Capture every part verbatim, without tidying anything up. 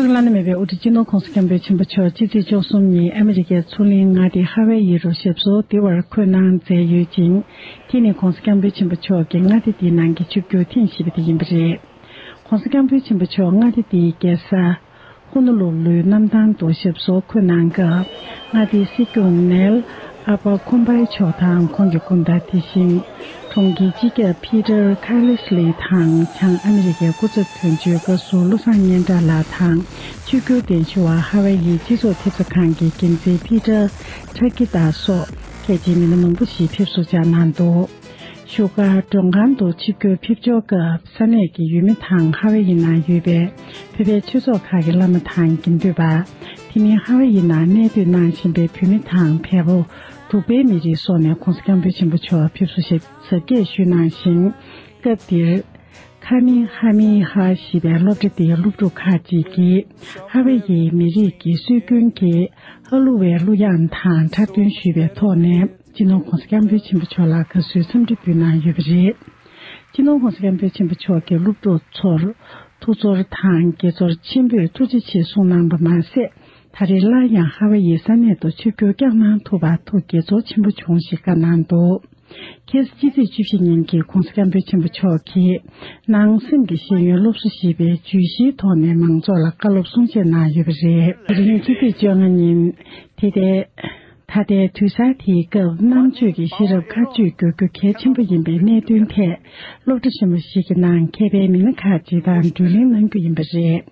བླ་ན་མེད་པའི་དབུ་ཁྲིད་སྤྱི་ནོར་༧གོང་ས་༧སྐྱབས་མགོན་ཆེན་པོ་མཆོག་ཕྱི་ཚེས་བཅུ་གསུམ་ཉིན་ཨ་མི་རི་ཀའི་མཚོ་གླིང་མངའ་སྡེ་ཧ་ཝེ་ཡི་རུ་ཞབས་སོར་འདིར་བར་འཁོད་གནང་མཛད་ཡོད་ཅིང་། དེ་ནི་༧གོང་ས་༧སྐྱབས་མགོན་ཆེན་པོ་མཆོག་གིས་མངའ་སྡེ་འདིའི་ནང་གི་ཆིབས་བསྒྱུར་ཐེངས་བཞི་པ་དེ་ཡིན་པ་རེད། ༧གོང་ས་༧སྐྱབས་མགོན་ཆེན་པོ་མཆོག་མངའ་སྡེ་འདིའི་རྒྱལ་ས་ཧོ་ནོ་ལུ་ལུའི་གནམ་ཐང་དུ་ཞབས་སོར་འཁོད་གནང་སྐབས། མངའ་སྡེའི་སྲིད་སྐྱོང་ནེལ་ཨ་པ་ཁོམ་པའི་མཆོག་དང་ཁོང་གི་སྐུ་ཟླ། དེ་བཞིན་གྲོང་ཁྱེར་སྤྱི་ཁྱབ་ཕི་ཏར་ཁ་ལི་ཤི་ལི་དང་། བྱང་ཨ་མི་རི་ཀའི་སྐུ་ཚབ་དོན་གཅོད་བཀའ་ཟུར་བློ་བཟང་སྙན་གྲགས་ལགས་དང་། ཆིབས་བསྒྱུར་གདན་ཞུ་བ་ཧ་ཝེ་ཡི་སྤྱི་ཚོགས་ཐེབས་རྩ་ཁང་གི་འགན་འཛིན་ཕི་ཏར་ཁྲ་ཀི་ཏ་སོགས་ཕལ་ཆེར་མི་སྣ་མང་པོ་ཞིག་ཕེབས་བསུ་བཅར་གནང་འདུག་བཞུགས་སྒར་མགྲོན་ཁང་དུ་ཆིབས་བསྒྱུར་ཕེབས་འབྱོར་སྐབས་ས་གནས་ཀྱི་ཡུལ་མི་དང་ཧ་ཝེ་ཡི་ནང་ཡོད་པའི་བོད་པའི་ཆོས་ཚོགས་ཁག་གི་བླ་མ་དང་དགེ་འདུན་པ། དེ་མིན་ཧ་ཝེ་ཡི་ནང་གནས་སྡོད་གནང་བཞིན་པའི་བོད་མི་དང་བལ་པོ། འབྲུག་པའི་མི་རིགས་སོགས་ནས་༧གོང་ས་༧སྐྱབས་མགོན་ཆེན་པོ་མཆོག་ཕེབས་བསུ་ཞབས་གཟབ་རྒྱས་ཞུས་གནང་ཞིང་། སྐབས་དེར། ཁ་མི་ཧ་མི་ཧ་ཞེས་པའི་སློབ་གྲྭ་དེའི་སློབ་ཕྲུག་ཁག་ཅིག་གིས་ཧ་ཝེ་ཡི་མི་རིགས་ཀྱི་སྲོལ་རྒྱུན་གྱི་ཧ་ལུ་ཝའི་གླུ་དབྱངས་དང་འཁྲབ་སྟོན་ཞུས་པའི་ཐོག་ནས་སྤྱི་ནོར་༧གོང་ས་༧སྐྱབས་མགོན་ཆེན་པོ་མཆོག་ལ་དགའ་བསུའི་འཚམས་འདྲི་ཕུལ་གནང་ཡོད་པ་རེད། སྤྱི་ནོར་༧གོང་ས་༧སྐྱབས་མགོན་ཆེན་པོ་མཆོག་གིས་སློབ་ཕྲུག་ཚོར་ཐུགས་ཚོར་དང་དགྱེས་ཚོར་ཆེན་པོས་ཐུགས་རྗེ་ཆེ་གསུངས་གནང་པ་མ་ཟད། ད་རེས་སླར་ཡང་ཧ་ཝེ་ཡི་ས་གནས་དུ་ཆིབས་བསྒྱུར་བསྐྱངས་གནང་ཐུབ་པར་ཐུགས་དགྱེས་ཚོར་ཆེན་པོ་བྱུང་ཞེས་བཀའ་གནང་འདུག་ཁ་སང་ཕྱི་ཚེས་བཅུ་བཞི་ཉིན་གྱི་༧གོང་ས་༧སྐྱབས་མགོན་ཆེན་པོ་མཆོག་གིས་ནང་སེམས་ཀྱི་ཤེས་ཡོན་སློབ་གསོ་ཞེས་པའི་བརྗོད་གཞིའི་ཐོག་ནས་མང་ཚོགས་ལ་བཀའ་སློབ་གསུང་བཤད་གནང་ཡོད་པ་རེད། དེ་རིང་ཕྱི་ཚེས་བཅོ་ལྔ་ཉིན་དེ་ལྟའི་ད་ལྟའི་དུས་གསར་དེའི་སྐབས་རྣམ་དཔྱོད་ཀྱི་ཤེས་རབ་མཁའ་སྤྱོད་འགྱུར་རྒྱུ་གལ་ཆེན་པོ་ཡིན་པའི་གནད་དོན་ཐད་སློབ་གྲྭ་ཆེན་མོ་ཞིག་གི་ནང་མཁས་པའི་མི་སྣ་ཁག་ཅིག་དང་བགྲོ་གླེང་གནང་རྒྱུ་ཡིན་པ་རེད།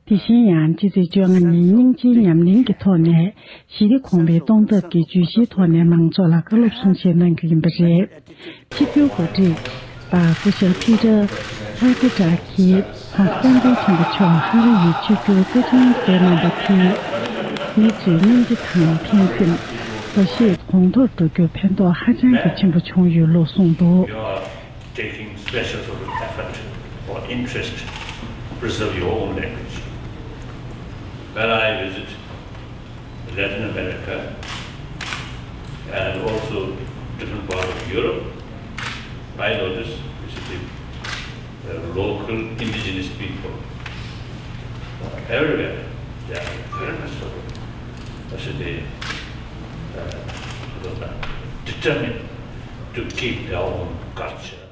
དེ་བཞིན་ཡང་ཕྱི་ཚེས་བཅོ་ལྔ་ཉིན་སྙིང་རྗེའི་ཉམས་ལེན་གྱི་ཐོག་ནས་ཞི་བདེ་གོང་འཕེལ་གཏོང་ཐབས་ཀྱི་བརྗོད་གཞིའི་ཐོག་ནས་མང་ཚོགས་ལ་བཀའ་སློབ་གསུང་བཤད་གནང་རྒྱུ་ཡིན་པ་རེད། ཆིབས་བསྒྱུར་གོ་སྒྲིག་པ་སྐུ་ཞབས་ཕི་ཏར་ཧ་ཀི་ཏྲ་གིས་༧གོང་ས་༧སྐྱབས་མགོན་ཆེན་པོ་མཆོག་ཧ་ཝེ་ཡི་ཆིབས་བསྒྱུར་སྐུ་མཚམས་བསྐྱོད་གནང་པ་དེས་མི་ཚོའི་སྙིང་རྗེ་དང་ཕན་སེམས། འགྲོ་ཤེས་གོང་མཐོར་འགྲོ་རྒྱུར་ཕན་ཐོགས་ཧ་ཅང་གི་ཆེན་པོ་བྱུང་ཡོད་ལུགས་གསུངས་འདུག Taking special sort of effort or interest to preserve your own language. When I visit Latin America and also different parts of Europe, I notice this is the, the local indigenous people everywhere, they are very much sort of, I should say, uh, determined to keep their own culture.